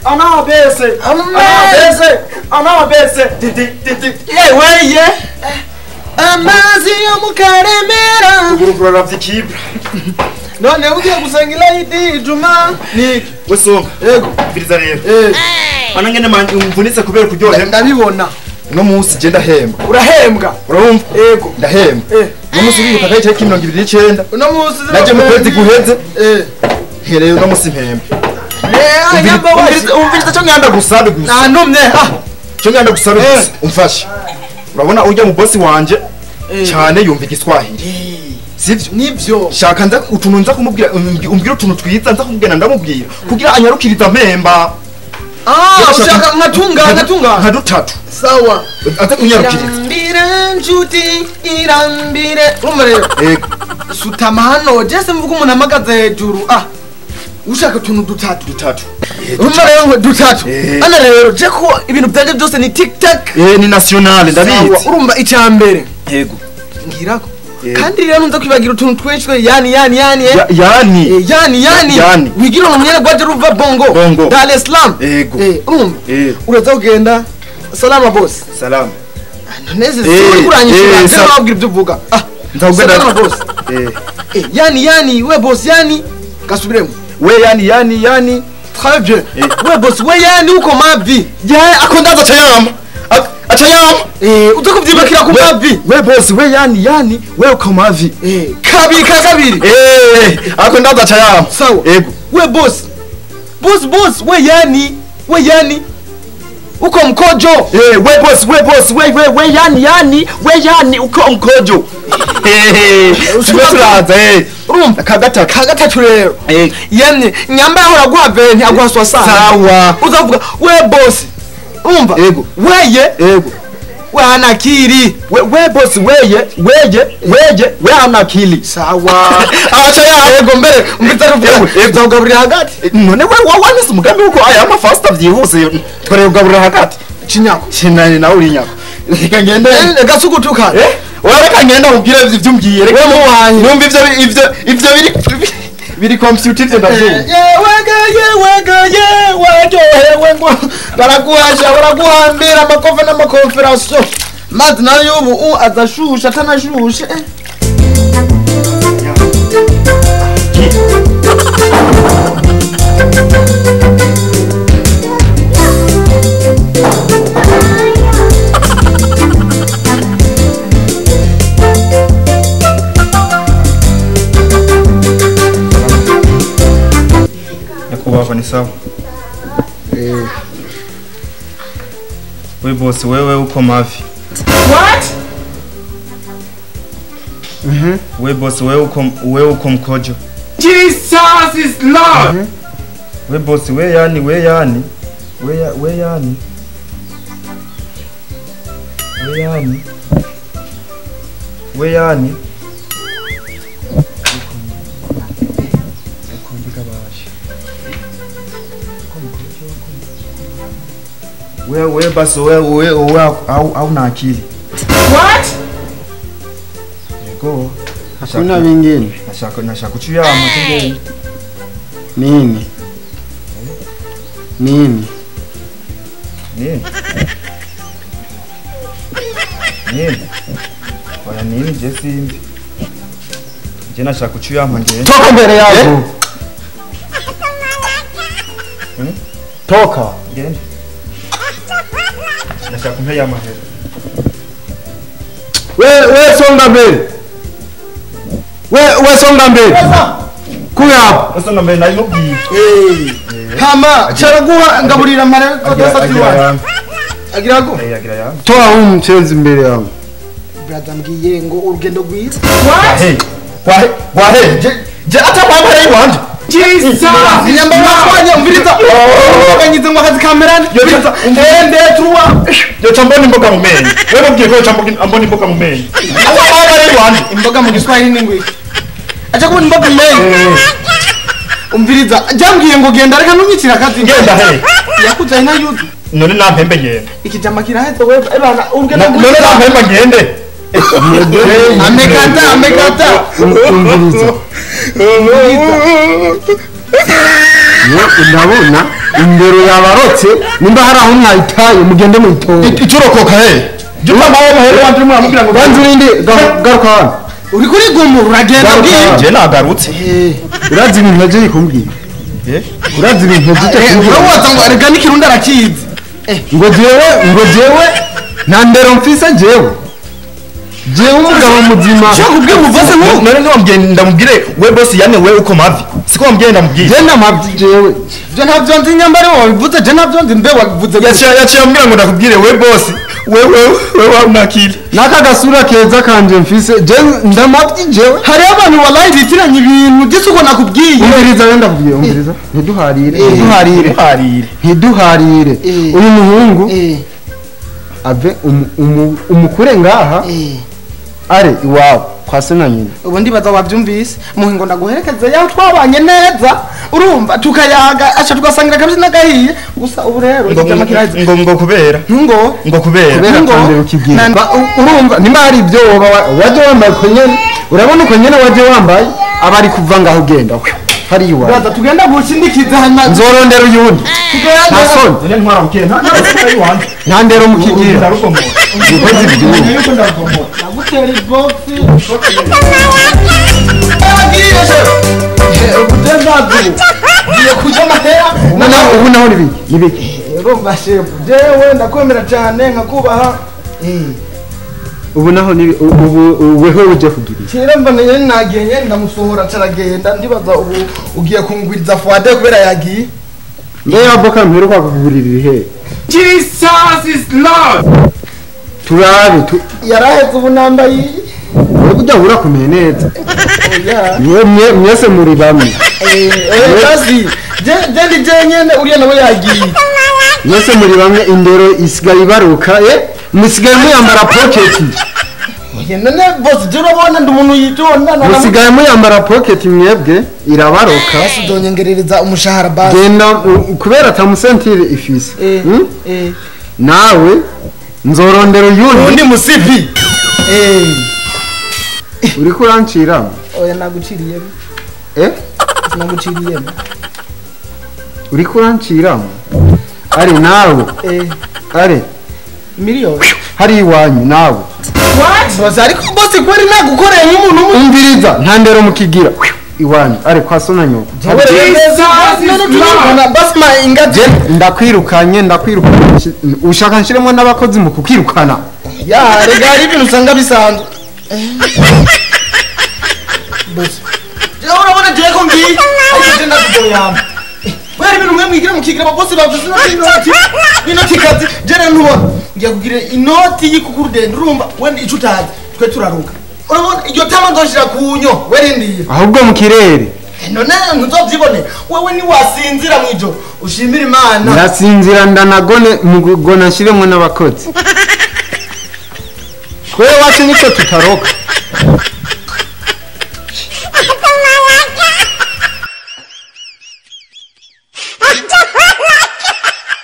Anabese. Anabese. Anabese. Yewe ye. Amazi yo mu Karemera. Ugurugura ravyikibra. None ugiye gusenga Idi Juma niki? Wesonga. Yego. Viriza rero. Ana ngene manje umvunitse kubera kuryohera. Ndabibona. No munsi je ndahembwa. Urahembwa? Urumva? Yego. Ndahembwa. No munsi uribuka tariki 29. No munsi naje mu kwezi guheze. Hereye no munsi mpembe. Umviriza cyo nganda gusabe gusa. Nanumye. Cyo nganda gusabe gusa. Umfashe. Urabona ujya mu boss wanje cyane yumva igiswahili. Sivyo? Nivyo. Shaka nza utuntu nza kumubwira umbwira utuntu twiza nza kumubwira ndamubwira kugira anyarukiriza mpemba. Ushaka nkatunga nka dutatu. Sawa. Aza kunyarukiriza. Irambire njuti irambire. Urumva rero? Yego. Sutama hano jese mvuga umuntu amagaze hejuru. Ushaka utuntu dutatu. Dutatu. Urumva rero ngo dutatu. Ana rero je ko ibintu byanje byose ni tic tac. Ni national ndabizi. Urumva icambere. Yego. Ngirako. Kandi rero nza kwibagira utuntu twinshi yani yani yani yani yani yani yani wigira umunyene gwaje ruva Bongo Dar es Salaam. Yego. Urumva uraza kugenda salama boss. Salama. Neze suri kuranyishura je wabwira ibyo uvuga. Nzakugenda salama boss. Yani yani we boss yani gasubiremo. We yani yani yani très bien. We boss we yani uko mavi. Ya akondaza chayama. Achayama. Uza kuvyibakira ku mavi. We boss we yani yani we uko mavi. Kabiri kabiri. Akondaza chayama. Sawa. Yego. We boss. Boss boss we yani we yani uko mkojo. We boss we boss we we we yani yani we yani uko mkojo. Usubiraza Urumva kagatatu kagatatu rero. Yemye nyamba ahora guha 20 aguha 60. Sawa. Uzavuga we boss. Urumva? Yego. Weye. Yego. We anakiri. We boss weye weye weye we anakili. Sawa. Acha ya yego mbere umbiza ruvuga. Nzogaburira hagati. None we wanise umugambi uko aya ama faster byihuse tware kugaburira hagati. Chinyako. Chinani nawe uri nyako. Reka ngende. Gasugutuka. Reka ngenda ubwire ivyo umbwiye. Reka muwanyi. Numva ivyo ivyo biri computer ivyo ndavyumva. Yewe yewe ngo baraguhasha baraguhambira amakofe n'amakonferanso. Mazi nayo ubu azashusha atanashushe. Nyakubahwa ni sawa. We boss wewe uko mavi. What? We boss wewe uko mkojo. Jesus is Lord. We boss we yani we yani we yani we yani we yani we basi we au na akili. What? Yego. Hakuna vingine. Nashaka kuchuya mtende. Nini? Nini? Nini? Nini? Oya nini je simbi? Je nashaka kuchuya mangende. Toka mbele yangu. Toka. Ngende. Nashaka kumpeya mahera. We songa mbele. We songa mbele. Kuya hapo. Songa mbele nayimubwiye. Hama charaguha ngaburira mare kodasa agira go. Agira ya. Toa huu mchenzi mbele yangu. Brother mbwiye ngo urugendo rwiza. What? Wahe. Je ata kwambara iwanje. Jesus! Inyamba watwanye umviriza. Ukanyize ngo akazi kamerani. Ende truwa. Yo chamboni imboga mu menyo. Wewe mbwiye ko chamboni imboga mu menyo. Ata kwambara iwanje. Imboga mu Giswahili ni ngwiki. Acha kubona imboga mu menyo. Umviriza. Jambwiye ngo genda reka nunyikira akazi. Ngenda he. Yakuzaye na yuzu. None nampembe ngende. Ikijama kiraheze wewe ebana urugendo None nampembe ngende. Amekata amekata. Umviriza. Ndabona indero yabarotse nimba hari aho mwayitaye mugende muyitore. Iturokoka he? Juma mawe mahero wanje muramubwira ngo banze urinde garuka hano. Uri kuri gumura uragenda bwiye. Je nagarutse. Urazi ibintu naje kumbwira. Urazi ibintu naje kumbwira. Urawaza ngo arega n'ikirundi arakizi. Ngo jewe nta ndero mfise jewe. Jewe umugabo muzima. Cyo kubwira umuvoze nk'ubu. None niwambwiye ndamubwire we boss yane we uko mavi. Siko wambwiye ndamubwire. Je ndamavyi jewe. Je ntavyo nzi nyambare wabivuze je ntavyo nzi mbe wabivuze. Yaciye ambwira ngo ndakubwire we boss we unakili. Naka gasura keza kanje mfise je ndamavyi jewe. Hari abantu wallahi bitiranye ibintu gisuko nakubwiye. Umviriza wenda kubwiye umviriza. Ntiduharire. Ntiduharire. Uyu muhungu ave umukure ngaha. Are iwawe kwa se na nyina. Ubu ndibaza wabyumvise muhingo ndaguherekeze yaho twabanye neza urumva tukayaga acha tugasangira kabisa nagahiye gusa ubu rero ngo kubera ngo kubera ngo ukibwira urumva nimba hari ibyo woba waje wambaye ko nyene urabona uko nyene waje wambaye abari kuva ngaho ugenda hari iwawe braza tugenda gushindikiza hanyuma nzorondera uyundi nta soni none ntwara buke nta iwanje nta ndero mukigira ndarugomora nikoze ibyo yuko ndarugomora nagutera iboxi ubu naho nibiki urumva shefu jewe ndakwemera cyane nkakubaha ubu naho ni ubu wewe uje kugira kera mbona nyene nagiye nyene ndamusohora caragenda ndibaza ubu ugiye kungwiriza fuade kubera yagiye mbe yaboka mperuka kukugurira ibihe Jesus is Lord. Turabe yaraheze ubu nambaye burya urakomeye neza mwese muri bamwe kazi je ndi je nyene uriya nawe yagiye mwese muri bamwe indero isigaye ibaruka musigaye muyambara pocket none boss je urabona ndi umuntu yitonda musigaye muyambara pocket mwebwe irabaruka uzonyengerereza umushahara basi genda kubera atamusentire ifise nawe nzorondera uyundi musipi uriko uranciramo oya naguciriyemo naguciriyemo uriko uranciramo ari nawe ari miliyoni hari iwanyu nawe what ariko boss kweri nagukoreye nk'umuntu umviriza nta ndero mukigira iwanyu ari kwa so na nyoko ndakwirukanye ushaka nshiremo n'abakozi mu kukwirukana ya rega hari ibintu usanga bisanzwe boss je urabona je ko ngiye ariko je ndakugoyama wera ibintu mwe mwigira mukigira ababosi bavuze inoti inoti kazi je rero ntubona ngiye kugira inoti y'ikukurudende urumva wenda ico utazi twe turaruka urabona iryo tama nzoshira kunyo werindiye ahubwo mu kirere none ntuzovyibone wewe ni wasinzira mwijoro ushimira Imana ndasinzira ndanagone mugona nshiremwo n'abakozi twewe wacu niko tutaroka.